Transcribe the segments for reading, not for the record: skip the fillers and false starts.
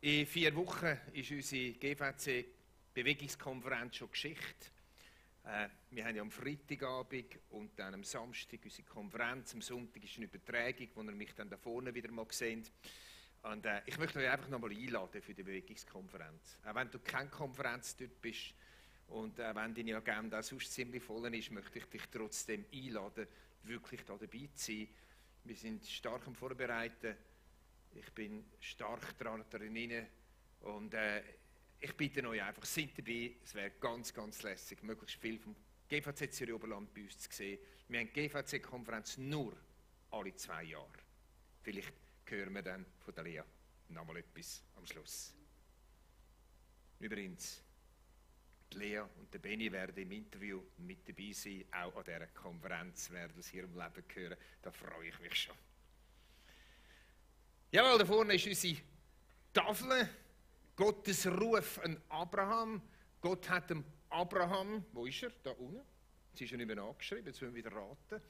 In 4 Wochen ist unsere GVC-Bewegungskonferenz schon Geschichte. Wir haben ja am Freitagabend und dann am Samstag unsere Konferenz. Am Sonntag ist eine Übertragung, wo ihr mich dann da vorne wieder mal seht. Und ich möchte euch einfach noch mal einladen für die Bewegungskonferenz. Auch wenn du kein Konferenztyp bist und wenn deine Agenda sonst ziemlich voll ist, möchte ich dich trotzdem einladen, wirklich da dabei zu sein. Wir sind stark am Vorbereiten. Ich bin stark drin und ich bitte euch einfach, seid dabei. Es wäre ganz, ganz lässig, möglichst viel vom GVC Zürich Oberland bei uns zu sehen. Wir haben die GVC-Konferenz nur alle 2 Jahre. Vielleicht hören wir dann von der Lea noch mal etwas am Schluss. Übrigens, die Lea und der Benni werden im Interview mit dabei sein. Auch an dieser Konferenz werden sie ihrem Leben hören. Da freue ich mich schon. Jawohl, da vorne ist unsere Tafel. Gottes Ruf an Abraham. Gott hat dem Abraham, wo ist er? Da unten. Jetzt ist er nicht mehr angeschrieben, jetzt müssen wir wieder raten.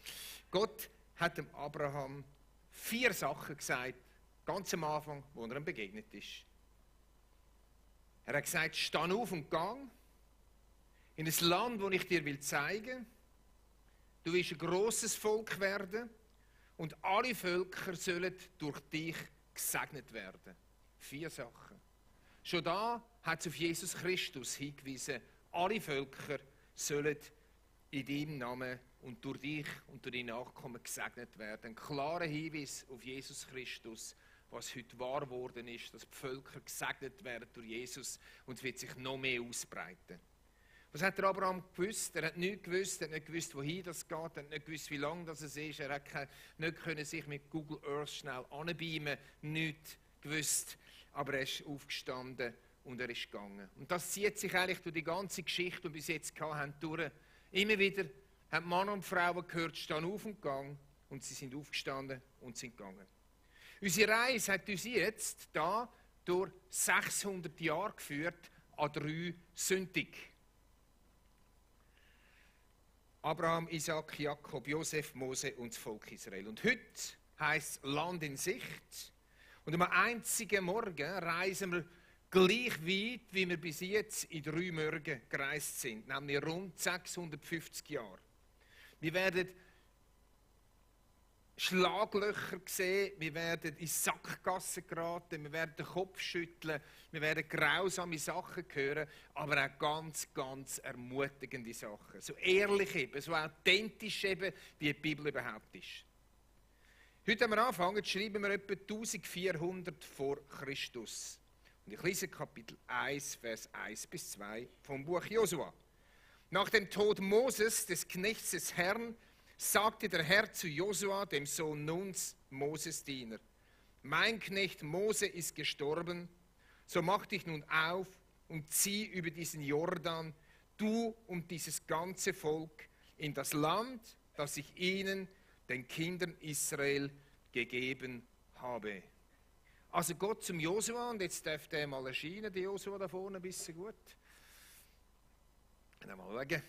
Gott hat dem Abraham 4 Sachen gesagt, ganz am Anfang, wo er ihm begegnet ist. Er hat gesagt, steh auf und gang in ein Land, das ich dir zeigen will. Du wirst ein grosses Volk werden. Und alle Völker sollen durch dich gesegnet werden. 4 Sachen. Schon da hat es auf Jesus Christus hingewiesen. Alle Völker sollen in deinem Namen und durch dich und durch deine Nachkommen gesegnet werden. Ein klarer Hinweis auf Jesus Christus, was heute wahr geworden ist, dass die Völker gesegnet werden durch Jesus und es wird sich noch mehr ausbreiten. Was hat der Abraham gewusst? Er hat nichts gewusst, er hat nicht gewusst, wohin das geht, er hat nicht gewusst, wie lang das ist, er hat nicht können sich mit Google Earth schnell anbeamen, nichts gewusst, aber er ist aufgestanden und er ist gegangen. Und das zieht sich eigentlich durch die ganze Geschichte, die wir bis jetzt hatten, durch. Immer wieder haben Mann und Frauen gehört, stehen auf und gang, und sie sind aufgestanden und sind gegangen. Unsere Reise hat uns jetzt da durch 600 Jahre geführt an 3 Sündig. Abraham, Isaac, Jakob, Josef, Mose und das Volk Israel. Und heute heisst es Land in Sicht. Und am einzigen Morgen reisen wir gleich weit, wie wir bis jetzt in 3 Morgen gereist sind, nämlich rund 650 Jahre. Wir werden Schlaglöcher sehen, wir werden in Sackgassen geraten, wir werden den Kopf schütteln, wir werden grausame Sachen hören, aber auch ganz, ganz ermutigende Sachen. So ehrlich eben, so authentisch eben, wie die Bibel überhaupt ist. Heute haben wir angefangen, schreiben wir etwa 1400 vor Christus. Und ich lese Kapitel 1, Vers 1 bis 2 vom Buch Josua. Nach dem Tod Moses, des Knechts des Herrn, sagte der Herr zu Josua, dem Sohn Nuns, Moses Diener: Mein Knecht Mose ist gestorben, so mach dich nun auf und zieh über diesen Jordan, du und dieses ganze Volk, in das Land, das ich ihnen, den Kindern Israel, gegeben habe. Also Gott zum Josua, und jetzt darf der mal erscheinen, der Josua da vorne, ein bisschen gut. Mal schauen.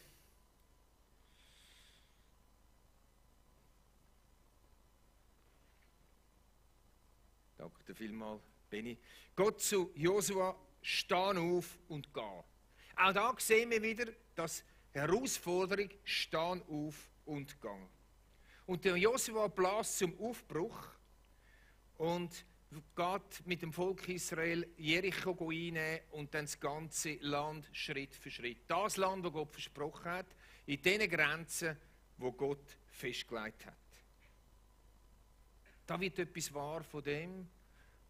Danke dir vielmals, Benni. Gott zu Josua, steh auf und geh. Auch da sehen wir wieder das Herausforderung, steh auf und geh. Und der Josua bläst zum Aufbruch und geht mit dem Volk Israel Jericho einnehmen und dann das ganze Land Schritt für Schritt. Das Land, das Gott versprochen hat, in den Grenzen, wo Gott festgelegt hat. Da wird etwas wahr von dem,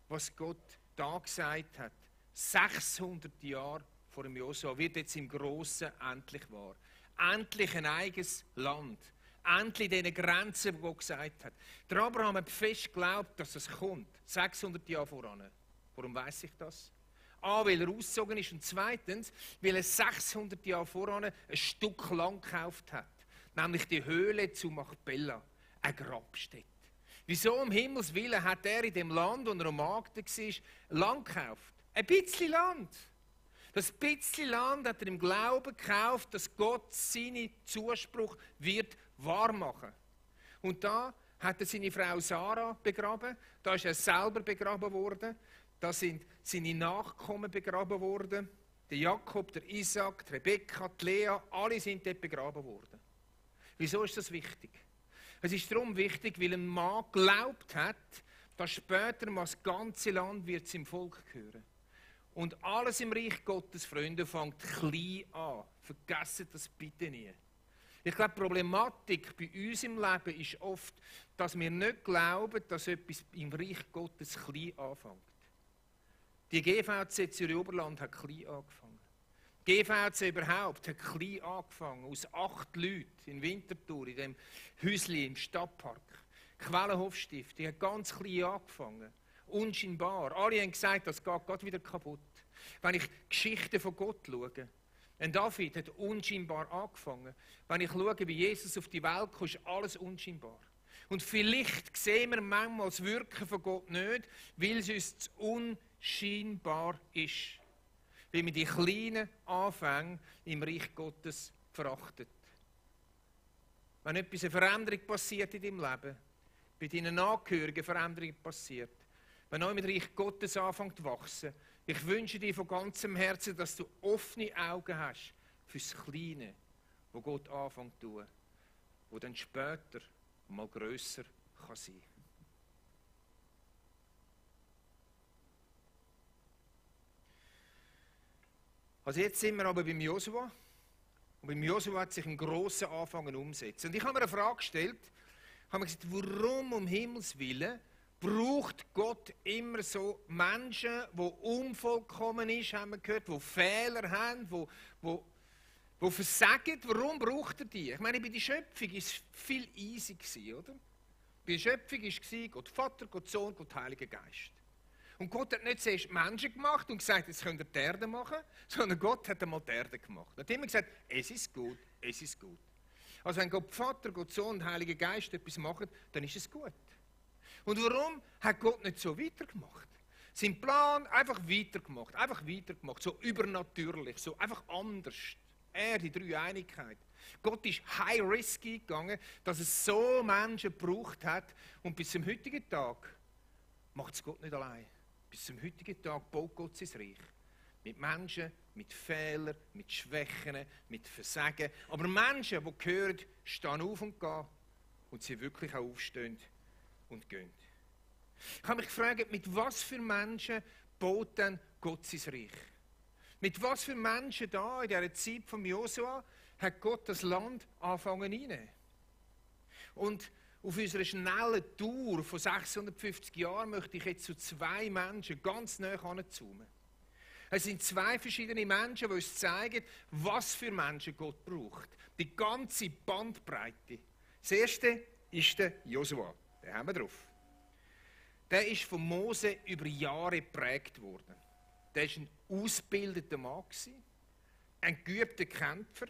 was Gott da gesagt hat. 600 Jahre vor dem Josua wird jetzt im Grossen endlich wahr. Endlich ein eigenes Land. Endlich diese Grenzen, die Gott gesagt hat. Der Abraham hat fest geglaubt, dass es kommt. 600 Jahre voran. Warum weiss ich das? A, weil er ausgezogen ist, und zweitens, weil er 600 Jahre voran ein Stück Land gekauft hat. Nämlich die Höhle zu Machpelah, eine Grabstätte. Wieso um Himmels Willen hat er in dem Land, wo er am Markt war, Land gekauft? Ein bisschen Land. Das bisschen Land hat er im Glauben gekauft, dass Gott seinen Zuspruch wird wahr machen. Und da hat er seine Frau Sarah begraben, da ist er selber begraben worden, da sind seine Nachkommen begraben worden, der Jakob, der Isaac, die Rebekka, die Lea, alle sind dort begraben worden. Wieso ist das wichtig? Es ist darum wichtig, weil ein Mann geglaubt hat, dass später mal das ganze Land wird zum Volk gehören. Und alles im Reich Gottes, Freunde, fängt klein an. Vergessen das bitte nie. Ich glaube, die Problematik bei uns im Leben ist oft, dass wir nicht glauben, dass etwas im Reich Gottes klein anfängt. Die GVC Zürich-Oberland hat klein angefangen. Die GVC überhaupt hat klein angefangen, aus 8 Leuten in Winterthur, in dem Häusli im Stadtpark. Quellenhofstift, die hat ganz klein angefangen. Unscheinbar. Alle haben gesagt, das geht Gott wieder kaputt. Wenn ich Geschichten von Gott schaue, ein David hat unscheinbar angefangen. Wenn ich schaue, wie Jesus auf die Welt kam, ist alles unscheinbar. Und vielleicht sehen wir manchmal das Wirken von Gott nicht, weil es uns zu unscheinbar ist. Weil wir die kleinen Anfänge im Reich Gottes verachtet. Wenn etwas eine Veränderung passiert in deinem Leben, bei deinen Angehörigen Veränderung passiert, wenn auch im Reich Gottes anfängt zu wachsen, ich wünsche dir von ganzem Herzen, dass du offene Augen hast für das Kleine, wo Gott anfängt zu tun, wo dann später mal grösser kann sein. Also jetzt sind wir aber beim Josua. Und beim Josua hat sich ein grosser Anfang umsetzen. Und ich habe mir eine Frage gestellt, habe mir gesagt, warum um Himmels Willen braucht Gott immer so Menschen, die unvollkommen sind, haben wir gehört, die Fehler haben, die versagen. Warum braucht er die? Ich meine, bei der Schöpfung war es viel easy, oder? Bei der Schöpfung war Gott Vater, Gott Sohn, Gott Heiliger Geist. Und Gott hat nicht zuerst Menschen gemacht und gesagt, jetzt könnt ihr die Erde machen, sondern Gott hat einmal die Erde gemacht. Er hat immer gesagt, es ist gut, es ist gut. Also wenn Gott Vater, Gott Sohn und Heiliger Geist etwas machen, dann ist es gut. Und warum hat Gott nicht so weitergemacht? Sein Plan einfach weitergemacht, so übernatürlich, so einfach anders. Die Dreieinigkeit. Gott ist high risk gegangen, dass es so Menschen gebraucht hat und bis zum heutigen Tag macht es Gott nicht allein. Bis zum heutigen Tag baut Gott sein Reich. Mit Menschen, mit Fehlern, mit Schwächen, mit Versagen. Aber Menschen, die gehören, stehen auf und gehen und sie wirklich auch aufstehen und gehen. Ich habe mich gefragt, mit was für Menschen baut denn Gott sein Reich? Mit was für Menschen da in dieser Zeit von Josua hat Gott das Land angefangen einzunehmen? Und auf unserer schnellen Tour von 650 Jahren möchte ich jetzt zu 2 Menschen ganz nahe heranzoomen. Es sind 2 verschiedene Menschen, die uns zeigen, was für Menschen Gott braucht. Die ganze Bandbreite. Das erste ist der Josua. Den haben wir drauf. Der ist von Mose über Jahre geprägt worden. Der war ein ausgebildeter Mann, ein geübter Kämpfer.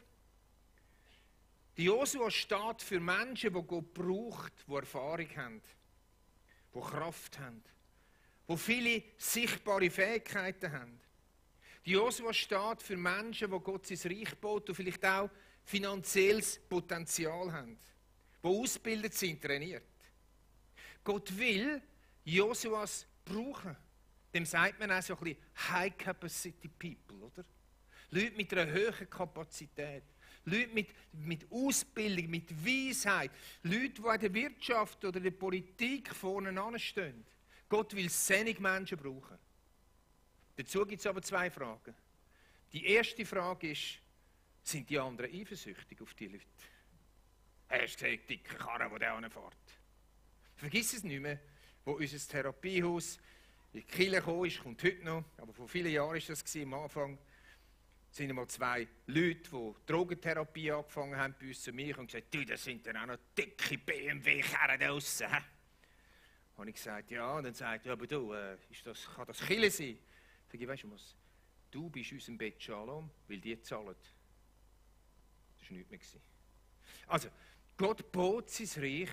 Die Josua steht für Menschen, die Gott braucht, die Erfahrung haben, die Kraft haben, die viele sichtbare Fähigkeiten haben. Die Josua steht für Menschen, die Gott sein Reich baut und vielleicht auch finanzielles Potenzial haben, die ausgebildet sind, trainiert. Gott will Josuas brauchen. Dem sagt man auch so ein bisschen High-Capacity-People, oder? Leute mit einer hohen Kapazität. Leute mit Ausbildung, mit Weisheit. Leute, die in der Wirtschaft oder in der Politik vorne anstehen. Gott will solche Menschen brauchen. Dazu gibt es aber 2 Fragen. Die erste Frage ist, sind die anderen eifersüchtig auf die Leute? Hast du gesehen, dicke Karre, die da hinfährt? Vergiss es nicht mehr, wo unser Therapiehaus in die Kirche gekommen ist, kommt heute noch, aber vor vielen Jahren war das am Anfang, sind einmal 2 Leute, die Drogentherapie angefangen haben, bei uns zu mir und gesagt, du, das sind dann auch noch dicke BMW-Karren da draussen. Habe ich gesagt, ja, und dann sagt er, ja, aber du, kann das Kirche sein? Sag ich, weißt du was, du bist unserem Bett Shalom, weil die zahlen. Das war nichts mehr. Also, Gott baut sein Reich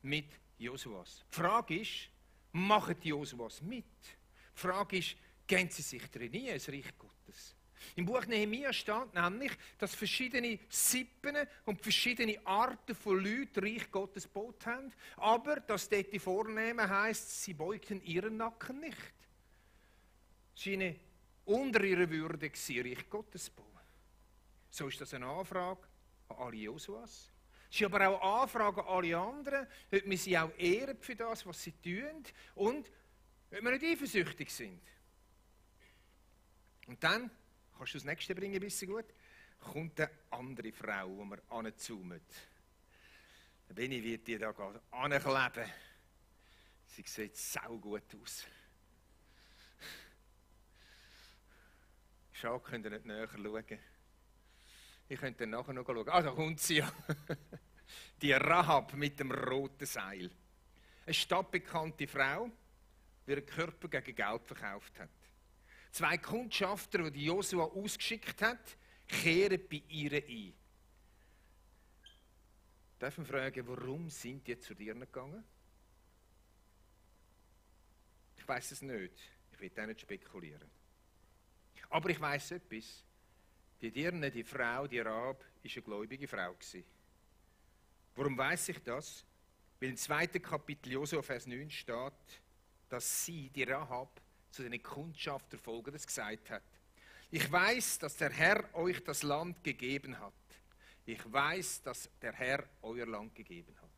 mit Josuas. Die Frage ist, machen die Josuas mit? Die Frage ist, gehen sie sich trainieren, das Reich Gottes? Im Buch Nehemia steht nämlich, dass verschiedene Sippen und verschiedene Arten von Leuten Reich Gottes gebaut haben, aber dass dort die Vornehmen heisst, sie beugten ihren Nacken nicht. Es war unter ihrer Würde, Reich Gottes zu bauen. So ist das eine Anfrage an alle Josuas. Es ist aber auch eine Anfrage an alle anderen, ob wir sie auch ehren für das, was sie tun und ob wir nicht eifersüchtig sind. Und dann, kannst du das nächste bringen, ein bisschen gut, kommt eine andere Frau, die wir anzoomen. Der Benni wird die da ankleben. Sie sieht saugut aus. Schade, könnt ihr nicht näher schauen. Ich könnte dann nachher noch schauen. Ah, da kommt sie ja. Die Rahab mit dem roten Seil. Eine stadtbekannte Frau, die ihren Körper gegen Geld verkauft hat. 2 Kundschafter, die Josua ausgeschickt hat, kehren bei ihr ein. Darf ich fragen, warum sind die zu dir gegangen? Ich weiß es nicht. Ich will auch nicht spekulieren. Aber ich weiß etwas. Die Frau, die Rahab, war eine gläubige Frau. Warum weiß ich das? Weil im 2. Kapitel Josua, Vers 9 steht, dass sie, die Rahab, zu den Kundschaftern Folgendes gesagt hat. Ich weiß, dass der Herr euch das Land gegeben hat. Ich weiß, dass der Herr euer Land gegeben hat.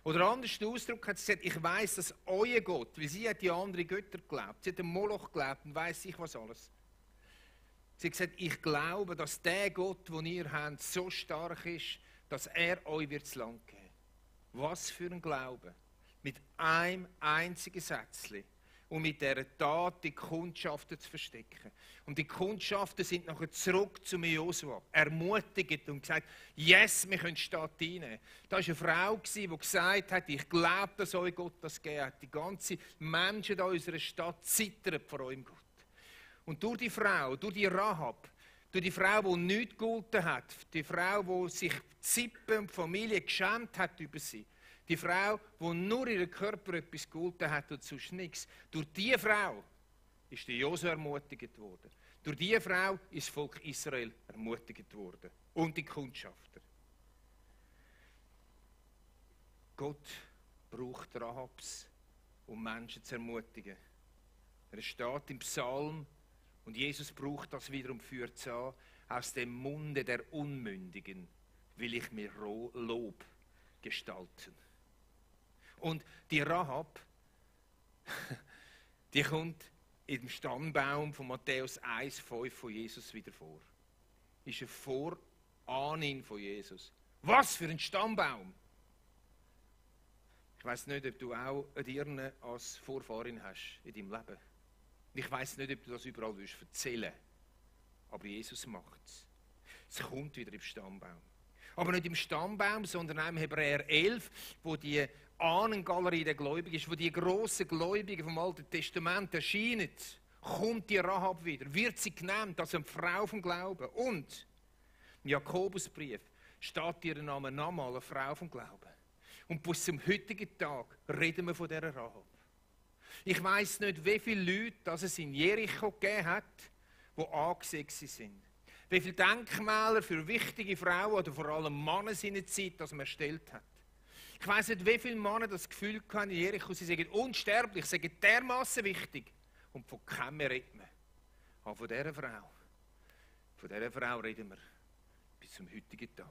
Oder anders Ausdruck hat sie gesagt, ich weiß, dass euer Gott, weil sie hat die anderen Götter geglaubt, sie hat den Moloch geglaubt und weiss ich was alles. Sie hat gesagt, ich glaube, dass der Gott, den ihr habt, so stark ist, dass er euch das Land geben wird. Was für ein Glaube. Mit einem einzigen Sätzchen. Und mit dieser Tat die Kundschaften zu verstecken. Und die Kundschaften sind nachher zurück zu Josua, ermutigt und gesagt, yes, wir können die Stadt einnehmen. Da war eine Frau, die gesagt hat, ich glaube, dass euch Gott das gegeben hat. Die ganzen Menschen in unserer Stadt zittern vor eurem Gott. Und durch die Frau, durch die Rahab, durch die Frau, die nichts gegolten hat, die Frau, die sich Zippe und Familie geschämt hat über sie, die Frau, die nur ihren Körper etwas gegolten hat und sonst nichts. Durch diese Frau ist der Josua ermutigt worden. Durch diese Frau ist das Volk Israel ermutigt worden. Und die Kundschafter. Gott braucht Rahabs, um Menschen zu ermutigen. Er steht im Psalm und Jesus braucht das wiederum, führt es an. Aus dem Munde der Unmündigen will ich mir Lob gestalten. Und die Rahab, die kommt im Stammbaum von Matthäus 1,5 von Jesus wieder vor. Ist eine Vorahnin von Jesus. Was für ein Stammbaum! Ich weiss nicht, ob du auch eine Dirne als Vorfahrin hast in deinem Leben. Ich weiss nicht, ob du das überall erzählen willst. Aber Jesus macht es. Es kommt wieder im Stammbaum. Aber nicht im Stammbaum, sondern auch im Hebräer 11, wo die Ahnengalerie der Gläubigen ist, wo die grossen Gläubigen vom Alten Testament erscheinen, kommt die Rahab wieder, wird sie genannt als eine Frau vom Glauben. Und im Jakobusbrief steht ihr Name nochmal, eine Frau vom Glauben. Und bis zum heutigen Tag reden wir von dieser Rahab. Ich weiss nicht, wie viele Leute es in Jericho gegeben hat, die angesehen sind. Wie viele Denkmäler für wichtige Frauen oder vor allem Männer seiner Zeit, das man erstellt hat. Ich weiss nicht, wie viele Männer das Gefühl hatten in Jericho, sie sagen unsterblich, sie sagen dermassen wichtig. Und von keinem reden wir. Aber von dieser Frau reden wir bis zum heutigen Tag.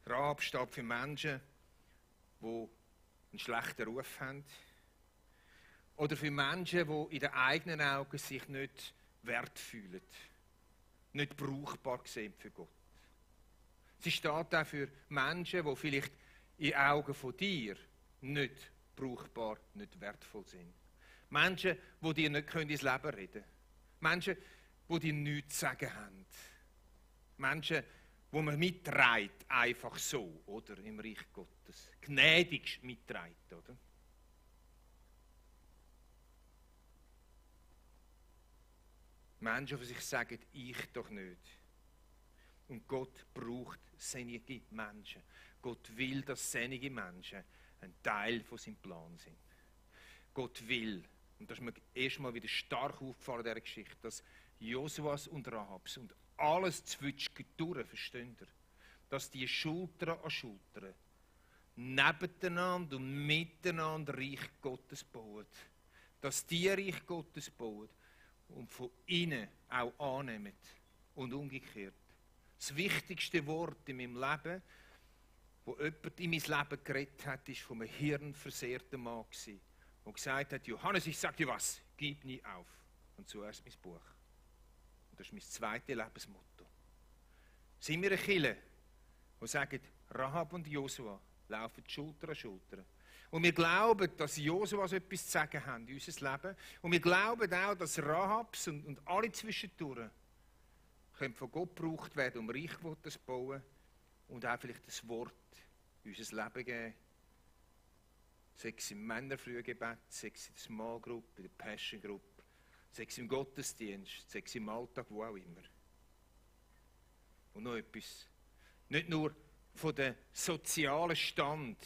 Rahab steht für Menschen, die einen schlechten Ruf haben. Oder für Menschen, die in den eigenen Augen sich nicht wert fühlen. Nicht brauchbar sehen für Gott. Sie steht auch für Menschen, die vielleicht in den Augen von dir nicht brauchbar, nicht wertvoll sind. Menschen, die dir nicht ins Leben reden können. Menschen, die dir nichts zu sagen haben. Menschen, wo man mitträgt, einfach so, oder? Im Reich Gottes. Gnädigst mitträgt, oder? Menschen, die sich sagen, ich doch nicht. Und Gott braucht selige Menschen. Gott will, dass selige Menschen ein Teil von seinem Plan sind. Gott will, Und das ist mir erstmal wieder stark aufgefallen in dieser Geschichte, dass Josuas und Rahabs und alles zwischendurch, versteht ihr, dass die Schulter an Schulter nebeneinander und miteinander Reich Gottes bauen. Dass die Reich Gottes bauen und von innen auch annehmen und umgekehrt. Das wichtigste Wort in meinem Leben, wo jemand in mein Leben geredet hat, war von einem hirnversehrten Mann, der gesagt hat, Johannes, ich sag dir was, gib nie auf. Und zuerst mein Buch. Und das ist mein zweites Lebensmotto. Sind wir eine Kirche, die sagen, Rahab und Josua laufen Schulter an Schulter. Und wir glauben, dass Josua so etwas zu sagen haben in unser Leben. Und wir glauben auch, dass Rahabs und alle zwischendurch können von Gott gebraucht werden, um Reich Gottes zu bauen und auch vielleicht das Wort in unser Leben geben. Sei es im Männerfrühgebet, sei es in der Small Group, in der Passion Group, sei es im Gottesdienst, sei es im Alltag, wo auch immer. Und noch etwas. Nicht nur von dem sozialen Stand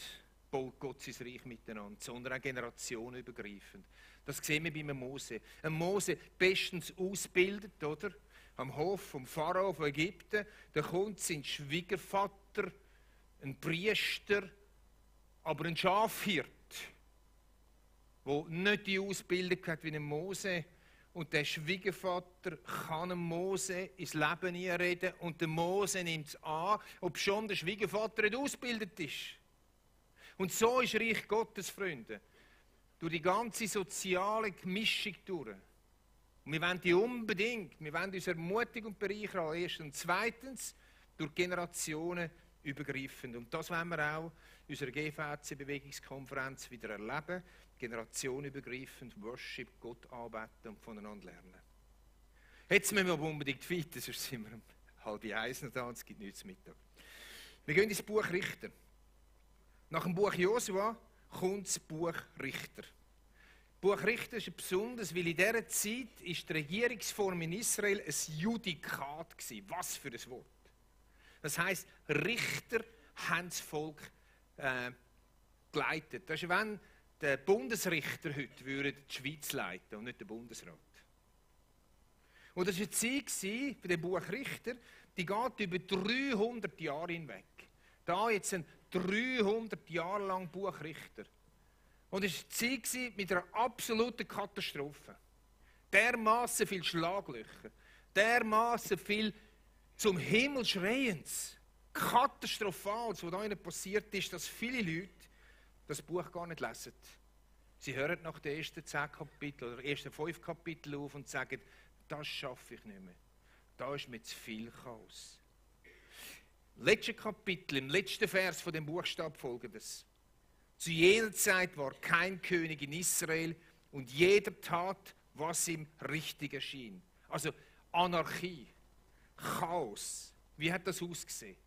baut Gott sein Reich miteinander, sondern auch generationenübergreifend. Das sehen wir bei einem Mose. Ein Mose bestens ausgebildet, oder? Am Hof vom Pharao von Ägypten, da kommt sein Schwiegervater, ein Priester, aber ein Schafhirt, der nicht die Ausbildung hat wie ein Mose. Und der Schwiegervater kann dem Mose ins Leben einreden und der Mose nimmt es an, ob schon der Schwiegervater nicht ausgebildet ist. Und so ist Reich Gottes, Freunde, durch die ganze soziale Mischung durch. Und wir wollen die unbedingt, wir wollen uns ermutigen und bereichern, erstens und zweitens durch Generationen übergreifend. Und das wollen wir auch in unserer GVC-Bewegungskonferenz wieder erleben. Generationenübergreifend Worship, Gott anbeten und voneinander lernen. Jetzt müssen wir aber unbedingt weiter, sonst sind wir um 12:30 noch da und es gibt nichts zu Mittag. Wir gehen ins Buch Richter. Nach dem Buch Josua kommt das Buch Richter. Das Buch Richter ist besonders, weil in dieser Zeit ist die Regierungsform in Israel ein Judikat gewesen. Was für ein Wort. Das heisst, Richter haben das Volk geleitet. Das ist, wenn der Bundesrichter heute würde die Schweiz leiten und nicht der Bundesrat. Und das war eine Zeit für den Buch Richter, die geht über 300 Jahre hinweg. Da jetzt ein 300 Jahre lang Buch Richter. Und es war eine Zeit mit einer absoluten Katastrophe. Dermaßen viel Schlaglöcher, dermaßen viel zum Himmel schreiens, Katastrophales, was da ihnen passiert ist, dass viele Leute das Buch gar nicht lesen. Sie hören nach den ersten 10 Kapiteln oder ersten 5 Kapiteln auf und sagen, das schaffe ich nicht mehr. Da ist mir zu viel Chaos. Letzte Kapitel, im letzten Vers von dem Buchstab folgendes. Zu jener Zeit war kein König in Israel und jeder tat, was ihm richtig erschien. Also Anarchie, Chaos. Wie hat das ausgesehen?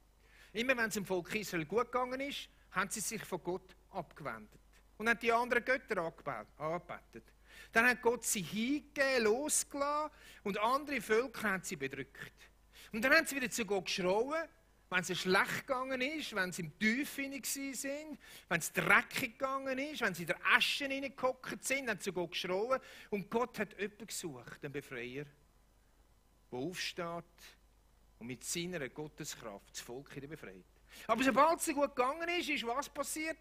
Immer wenn es dem Volk Israel gut gegangen ist, haben sie sich von Gott abgewendet und haben die anderen Götter angebetet. Dann hat Gott sie hingegeben, losgelassen und andere Völker haben sie bedrückt. Und dann haben sie wieder zu Gott geschrauen, wenn es schlecht gegangen ist, wenn sie im Teufel waren, wenn es dreckig gegangen ist, wenn sie in der Asche hineingehockt sind, haben sie zu Gott geschrauen. Und Gott hat jemanden gesucht, einen Befreier, der aufsteht und mit seiner Gotteskraft das Volk wieder befreit. Aber sobald es gut gegangen ist was passiert?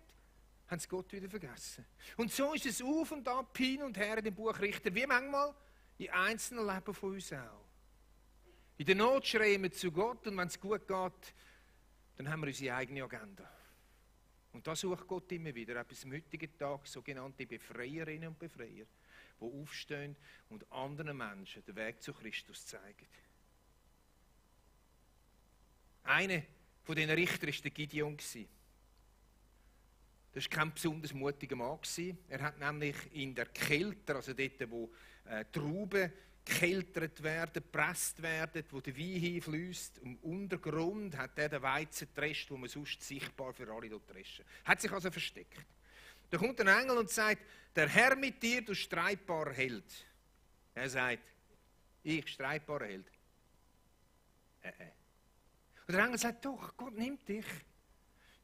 Haben sie Gott wieder vergessen. Und so ist es auf und ab, hin und her in dem Buch Richter, wie manchmal in einzelnen Leben von uns auch. In der Not schreien wir zu Gott und wenn es gut geht, dann haben wir unsere eigene Agenda. Und da sucht Gott immer wieder, auch bis zum heutigen Tag, sogenannte Befreierinnen und Befreier, die aufstehen und anderen Menschen den Weg zu Christus zeigen. Einer von diesen Richtern war der Gideon. Das war kein besonders mutiger Mann. Er hat nämlich in der Kälte, also dort, wo Trauben gekeltert werden, gepresst werden, wo der Wein hinfließt, im Untergrund hat er den Weizen getrescht, wo man sonst sichtbar für alle dort dreschen. Hat sich also versteckt. Da kommt ein Engel und sagt, der Herr mit dir, du streitbarer Held. Er sagt, ich streitbarer Held. Und der Engel sagt, doch, Gott nimmt dich.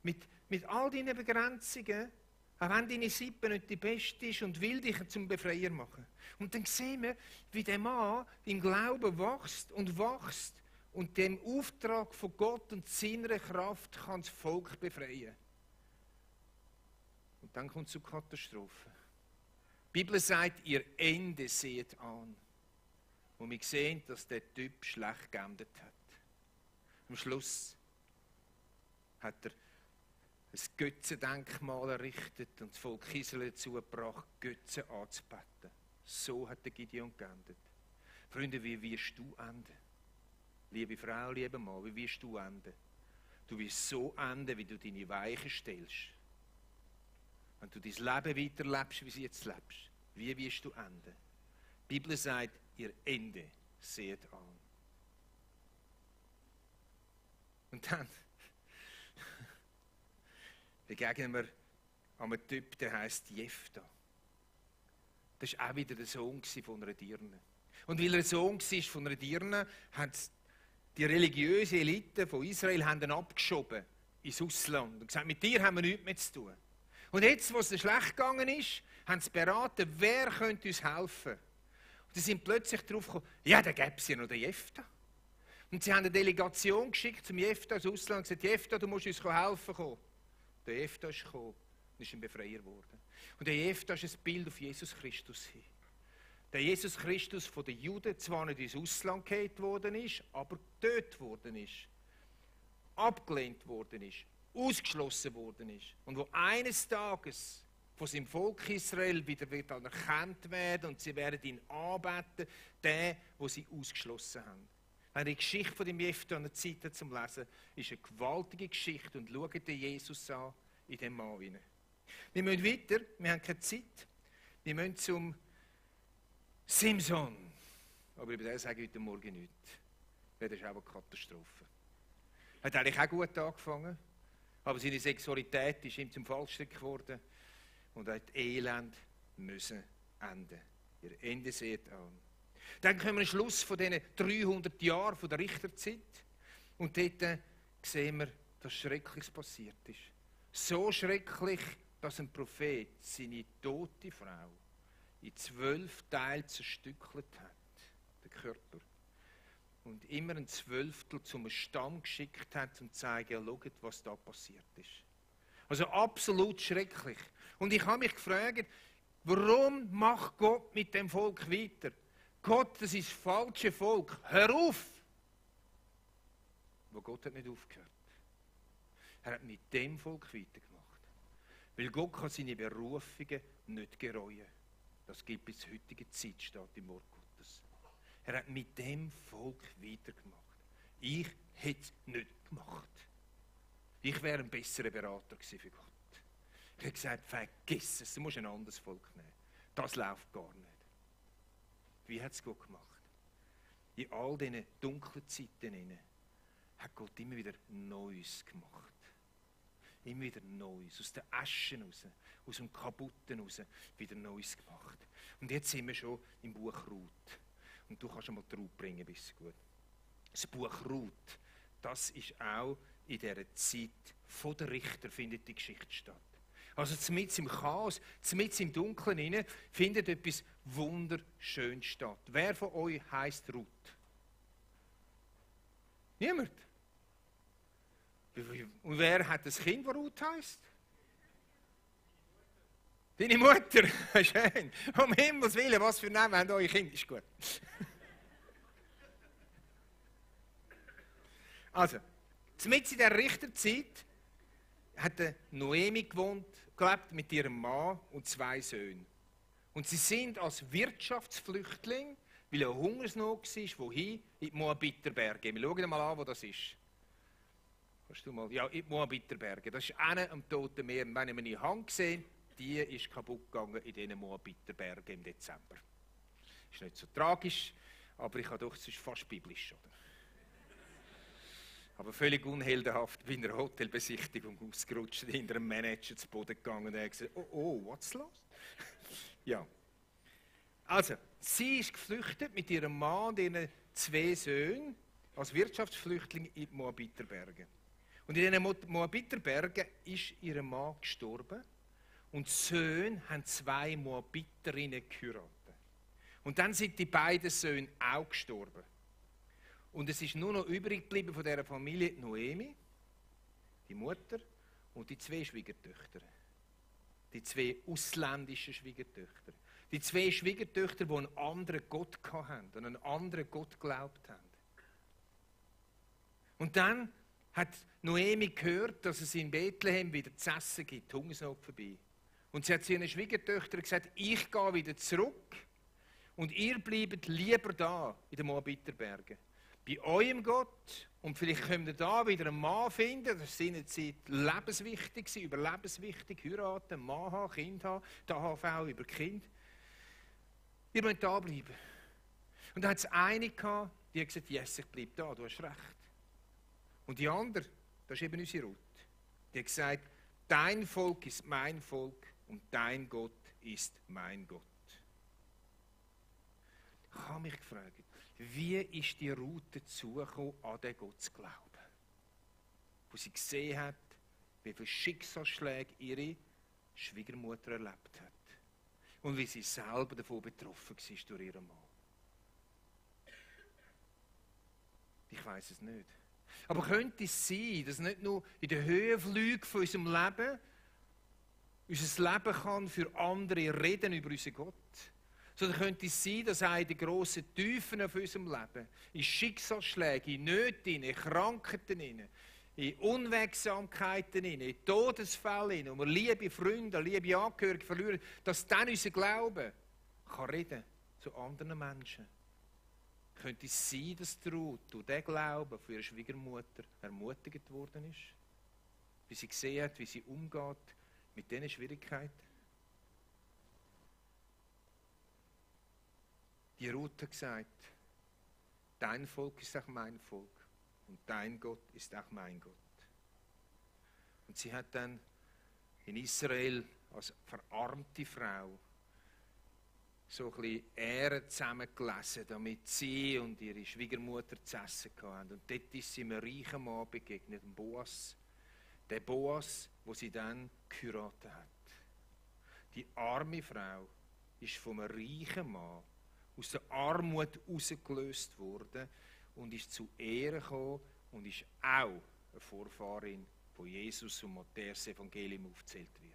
Mit all deinen Begrenzungen, Auch wenn deine Sippe nicht die beste ist und will dich zum Befreier machen. Und dann sehen wir, wie der Mann im Glauben wächst und dem Auftrag von Gott und seiner Kraft kann das Volk befreien. Und dann kommt es zur Katastrophe. Die Bibel sagt, ihr Ende seht an. Und wir sehen, dass der Typ schlecht geendet hat. Am Schluss hat er ein Götzendenkmal errichtet und das Volk Israel dazu gebracht, Götzen anzubeten. So hat der Gideon geendet. Freunde, wie wirst du enden? Liebe Frau, lieber Mann, wie wirst du enden? Du wirst so enden, wie du deine Weichen stellst. Wenn du dein Leben weiterlebst, wie du jetzt lebst, wie wirst du enden? Die Bibel sagt, ihr Ende seht an. Und dann begegnen wir einem Typ, der heisst Jephtha. Das war auch wieder der Sohn von einer Dirne. Und weil er Sohn war von einer Dirne, haben die religiöse Elite von Israel ihn abgeschoben ins Ausland und gesagt, mit dir haben wir nichts mehr zu tun. Und jetzt, wo es schlecht gegangen ist, haben sie beraten, wer könnte uns helfen. Und sie sind plötzlich darauf gekommen, ja, da gäbe es ja noch den Jephtha. Und sie haben eine Delegation geschickt zum Jephtha ins Ausland und gesagt, Jephtha, du musst uns helfen kommen. Der Jephtha ist gekommen und ist ein Befreier geworden. Und der Jephtha ist ein Bild auf Jesus Christus hin. Der Jesus Christus von den Juden zwar nicht ins Ausland geholt worden ist, aber getötet worden ist, abgelehnt worden ist, ausgeschlossen worden ist. Und wo eines Tages von seinem Volk Israel wieder wird anerkannt werden und sie werden ihn anbeten, der, wo sie ausgeschlossen haben. Wenn die Geschichte von dem Jephtha eine Zeit hat zum Lesen, ist eine gewaltige Geschichte und schaut den Jesus an in dem Mann hinein. Wir müssen weiter, wir haben keine Zeit. Wir müssen zum Simson. Aber über den sage ich heute Morgen nichts. Das ist auch eine Katastrophe. Er hat eigentlich auch gut angefangen, aber seine Sexualität ist ihm zum Fallstrick geworden und er hat Elend müssen enden. Ihr Ende seht an. Dann kommen wir am Schluss von diesen 300 Jahren von der Richterzeit und dort sehen wir, dass Schreckliches passiert ist. So schrecklich, dass ein Prophet seine tote Frau in 12 Teile zerstückelt hat, den Körper. Und immer ein Zwölftel zum Stamm geschickt hat, um zu zeigen, schaut, was da passiert ist. Also absolut schrecklich. Und ich habe mich gefragt, warum macht Gott mit dem Volk weiter? Gott, das ist das falsche Volk. Hör auf! Aber Gott hat nicht aufgehört. Er hat mit dem Volk weitergemacht. Weil Gott kann seine Berufungen nicht gereuen. Das gilt bis zur heutigen Zeit, steht im Wort Gottes. Er hat mit dem Volk weitergemacht. Ich hätte es nicht gemacht. Ich wäre ein besserer Berater gewesen für Gott. Ich habe gesagt, vergiss es, du musst ein anderes Volk nehmen. Das läuft gar nicht. Wie hat es Gott gemacht? In all diesen dunklen Zeiten hat Gott immer wieder Neues gemacht. Immer wieder Neues. Aus den Aschen raus, aus dem Kaputten raus, wieder Neues gemacht. Und jetzt sind wir schon im Buch Ruth. Und du kannst einmal die Ruth bringen, bist gut. Das Buch Ruth, das ist auch in dieser Zeit von der Richter findet die Geschichte statt. Also mitten im Chaos, mitten im Dunkeln hinein, findet etwas wunderschönes statt. Wer von euch heisst Ruth? Niemand? Und wer hat das Kind, das Ruth heisst? Deine Mutter. Schön. Um Himmels Willen, was für Namen haben eure Kinder? Ist gut. Also, mitten in der Richterzeit hat Noemi gelebt mit ihrem Mann und 2 Söhnen. Und sie sind als Wirtschaftsflüchtling, weil eine Hungersnot war, wohin? In die Moabiterberge. Wir schauen mal an, wo das ist. Kannst du mal? Ja, in die Moabiterberge. Das ist einer am Toten Meer. Wenn ihr meine Hand seht, die ist kaputt gegangen in diesen Moabiterbergen im Dezember. Ist nicht so tragisch, aber ich habe doch, es ist fast biblisch, oder? Aber völlig unheldenhaft bei einer Hotelbesichtigung ausgerutscht, hinter einem Manager zu Boden gegangen und er hat gesagt, oh, was ist los? Ja. Also, sie ist geflüchtet mit ihrem Mann und ihren 2 Söhnen als Wirtschaftsflüchtling in die Moabiterberge. Und in diesen Moabiterbergen ist ihr Mann gestorben Und die Söhne haben 2 Moabiterinnen geheiratet. Und dann sind die beiden Söhne auch gestorben. Und es ist nur noch übrig geblieben von dieser Familie Noemi, die Mutter, und die 2 Schwiegertöchter. Die 2 ausländischen Schwiegertöchter. Die 2 Schwiegertöchter, die einen anderen Gott hatten, an einen anderen Gott geglaubt haben. Und dann hat Noemi gehört, dass es in Bethlehem wieder zu essen gibt, die Hungersnot vorbei. Und sie hat zu ihren Schwiegertöchtern gesagt, ich gehe wieder zurück und ihr bleibt lieber da in den Moabiterbergen. Bei eurem Gott, und vielleicht könnt ihr da wieder einen Mann finden, das sind jetzt lebenswichtig, überlebenswichtig, heiraten, Mann haben, Kind haben, die AHV über Kind. Ihr müsst da bleiben. Und da hat es eine gehabt, die hat gesagt, yes, ich bleibe da, du hast recht. Und die andere, das ist eben unsere Ruth, die hat gesagt, dein Volk ist mein Volk und dein Gott ist mein Gott. Ich habe mich gefragt, wie ist die Ruth dazugekommen, an den Gott zu glauben? Wo sie gesehen hat, wie viele Schicksalsschläge ihre Schwiegermutter erlebt hat. Und wie sie selber davon betroffen war durch ihren Mann. Ich weiß es nicht. Aber könnte es sein, dass nicht nur in den Höhenflügen von unserem Leben unser Leben kann für andere reden über unseren Gott? Sondern könnte es sein, dass auch in den grossen Tiefen von unserem Leben, in Schicksalsschlägen, in Nöten, in Krankheiten, in Unwegsamkeiten, in Todesfällen, wo wir liebe Freunde, liebe Angehörige verlieren, dass dann unser Glaube kann reden zu anderen Menschen. Könnte es sein, dass die Ruth durch diesen Glauben von ihrer Schwiegermutter ermutigt worden ist? Wie sie gesehen hat, wie sie umgeht mit diesen Schwierigkeiten? Die Ruth hat gesagt, dein Volk ist auch mein Volk und dein Gott ist auch mein Gott. Und sie hat dann in Israel als verarmte Frau so ein bisschen Ähren zusammengelesen, damit sie und ihre Schwiegermutter zu essen hatten. Und dort ist sie einem reichen Mann begegnet, dem Boas. Der Boas, wo sie dann geheiratet hat. Die arme Frau ist vom reichen Mann aus der Armut herausgelöst worden und ist zu Ehren gekommen und ist auch eine Vorfahrin von Jesus und Matthäus Evangelium aufgezählt wird.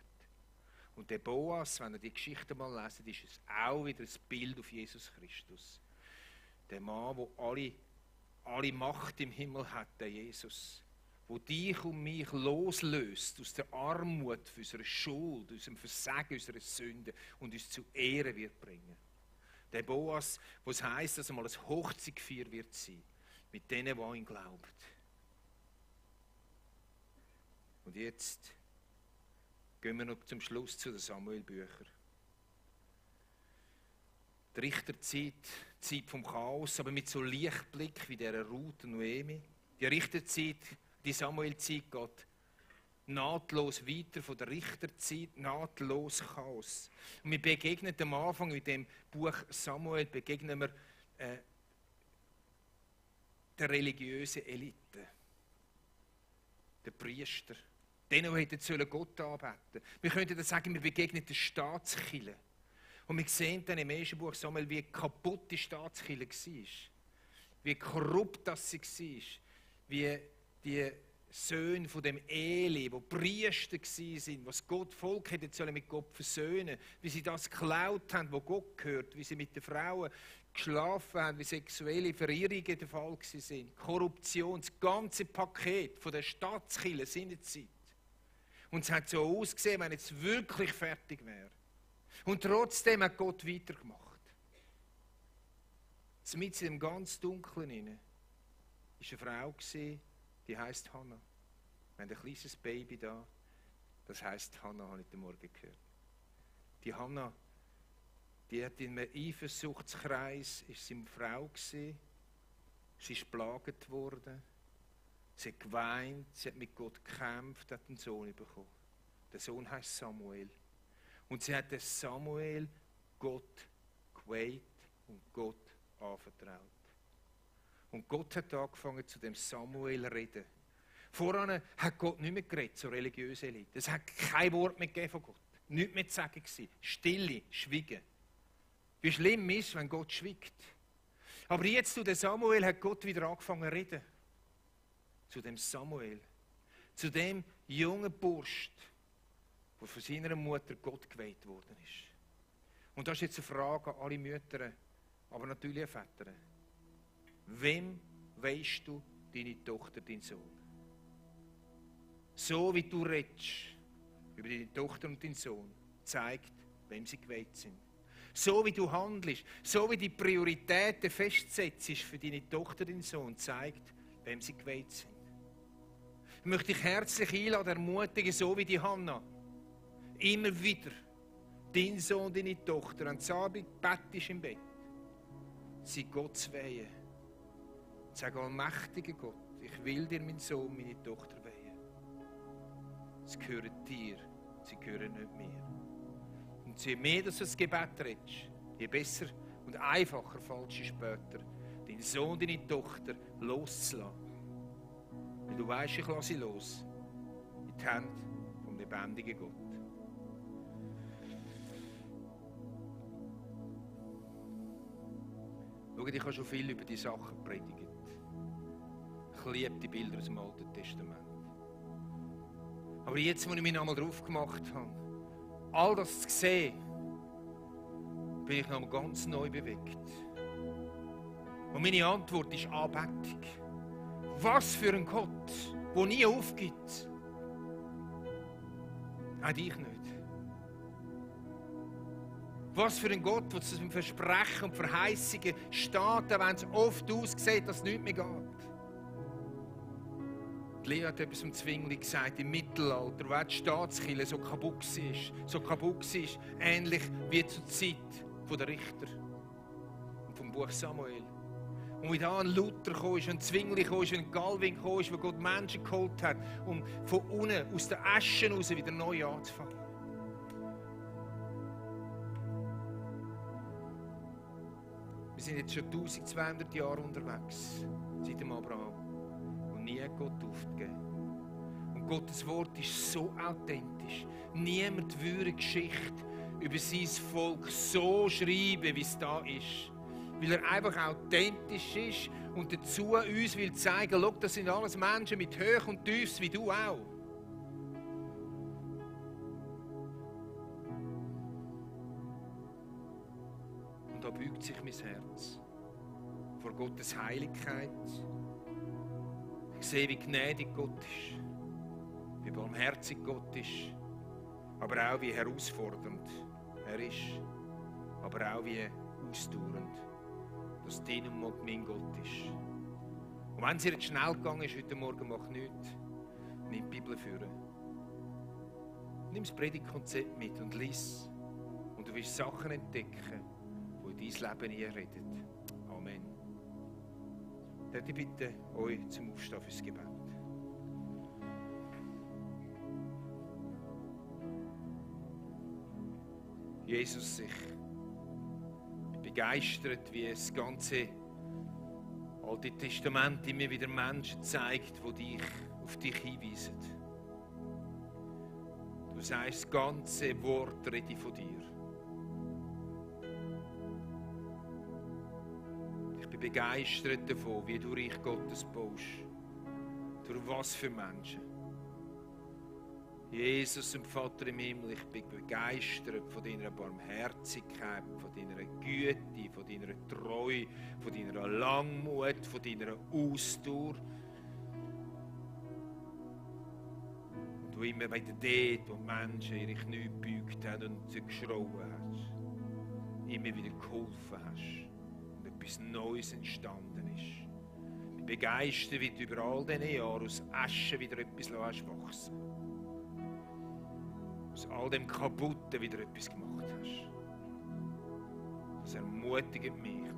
Und der Boas, wenn ihr die Geschichte mal lest, ist es auch wieder ein Bild auf Jesus Christus. Der Mann, der alle Macht im Himmel hat, der Jesus. Wo dich und mich loslöst aus der Armut unserer Schuld, aus dem Versagen unserer Sünde und uns zu Ehren wird bringen. Der Boas, was heisst, dass einmal ein Hochzeit gefeiert wird sein, mit denen, die an ihn glauben. Und jetzt gehen wir noch zum Schluss zu den Samuel-Büchern. Die Richterzeit, die Zeit vom Chaos, aber mit so Lichtblick wie der Ruth und Noemi. Die Richterzeit, die Samuel-Zeit geht nahtlos weiter von der Richterzeit, nahtlos Chaos. Und wir begegnen am Anfang mit dem Buch Samuel, begegnen wir der religiösen Elite, der Priester, denen, die hätten Gott anbeten sollen. Wir könnten dann sagen, wir begegnen der Staatskirche. Und wir sehen dann im ersten Buch Samuel, wie kaputt die Staatskirche war. Wie korrupt das sie war. Wie die Söhne von dem Eli, die Priester waren, was Gott, Volk hätte mit Gott versöhnen, wie sie das geklaut haben, wo Gott gehört, wie sie mit den Frauen geschlafen haben, wie sexuelle Verirrungen der Fall waren, Korruption, das ganze Paket von der Staatskirche seinerzeit. Und es hat so ausgesehen, wenn es wirklich fertig wäre. Und trotzdem hat Gott weitergemacht. Mit in dem ganz Dunklen war eine Frau, die heisst Hannah. Wir haben ein kleines Baby da, das heisst Hannah, habe ich heute Morgen gehört. Die Hannah, die hat in einem Eifersuchtskreis, ist sie eine Frau gewesen, sie ist geplagt worden, sie hat geweint, sie hat mit Gott gekämpft, hat einen Sohn bekommen. Der Sohn heisst Samuel. Und sie hat den Samuel Gott geweiht und Gott anvertraut. Und Gott hat angefangen, zu dem Samuel zu reden. Voran hat Gott nicht mehr geredet, zur religiösen Elite. Es hat kein Wort mehr gegeben von Gott. Nichts mehr zu sagen gewesen. Stille, Schweigen. Wie schlimm ist, wenn Gott schweigt. Aber jetzt zu dem Samuel hat Gott wieder angefangen zu reden. Zu dem Samuel. Zu dem jungen Bursch, der von seiner Mutter Gott geweiht worden ist. Und das ist jetzt eine Frage an alle Mütter, aber natürlich auch Väter. Wem weisst du deine Tochter, deinen Sohn? So wie du redest über deine Tochter und deinen Sohn, zeigt, wem sie geweiht sind. So wie du handelst, so wie die Prioritäten festsetzt für deine Tochter, deinen Sohn, zeigt, wem sie geweiht sind. Ich möchte dich herzlich einladen, ermutigen, so wie die Hannah. Immer wieder, dein Sohn, deine Tochter, wenn du Abend bettest im Bett, sie Gott zu weihen. Sag, allmächtiger Gott, ich will dir meinen Sohn, meine Tochter weihen. Sie gehören dir, sie gehören nicht mir. Und je mehr du das Gebet redest, je besser und einfacher fällt es später, deinen Sohn, deine Tochter loszulassen. Weil du weißt, ich lasse sie los in die Hände vom lebendigen Gott. Schau, ich habe schon viel über diese Sachen gepredigt. Ich liebe die Bilder aus dem Alten Testament. Aber jetzt, wo ich mich nochmal drauf gemacht habe, all das zu sehen, bin ich nochmal ganz neu bewegt. Und meine Antwort ist Anbetung. Was für ein Gott, der nie aufgibt. Auch dich nicht. Was für ein Gott, der zu seinem Versprechen und Verheißungen steht, wenn es oft aussieht, dass es nicht mehr geht. Die Lea hat etwas vom Zwingli gesagt, im Mittelalter, wo die Staatskirche so kaputt ist, ähnlich wie zur Zeit der Richter und vom Buch Samuel. Und wie da ein Luther kam, ein Zwingli kam, ein Calvin kam, wo Gott Menschen geholt hat, um von unten, aus der Asche heraus wieder neu anzufangen. Wir sind jetzt schon 1200 Jahre unterwegs, seit dem Abraham. Und nie hat Gott aufgegeben. Und Gottes Wort ist so authentisch. Niemand würde eine Geschichte über sein Volk so schreiben, wie es da ist. Weil er einfach authentisch ist und dazu uns will zeigen, schau, das sind alles Menschen mit Höch und Tiefs, wie du auch. Und da beugt sich mein Herz vor Gottes Heiligkeit. Ich sehe, wie gnädig Gott ist, wie barmherzig Gott ist, aber auch wie herausfordernd er ist, aber auch wie ausdauernd, dass dein und mein Gott ist. Und wenn es jetzt schnell gegangen ist heute Morgen, mach nichts. Nimm die Bibel führen. Nimm das Predigtkonzept mit und lies. Und du wirst Sachen entdecken, die in dein Leben einreden. Amen. Darf ich bitte euch zum Aufstehen fürs Gebet. Jesus, ich bin begeistert, wie das ganze Alte Testament immer wieder Menschen zeigt, die auf dich hinweisen. Du sagst, das ganze Wort rede von dir. Ich bin begeistert davon, wie du Reich Gottes baust. Durch was für Menschen. Jesus und Vater im Himmel, ich bin begeistert von deiner Barmherzigkeit, von deiner Güte, von deiner Treue, von deiner Langmut, von deiner Ausdauer. Und du immer wieder dort, wo Menschen ihre Knie gebeugt haben und sie geschrauen hast, immer wieder geholfen hast und etwas Neues entstanden ist. Ich bin begeistert, wie du über all diese Jahre aus Asche wieder etwas wachsen lässt. Aus all dem Kaputten wieder etwas gemacht hast. Das ermutigt mich,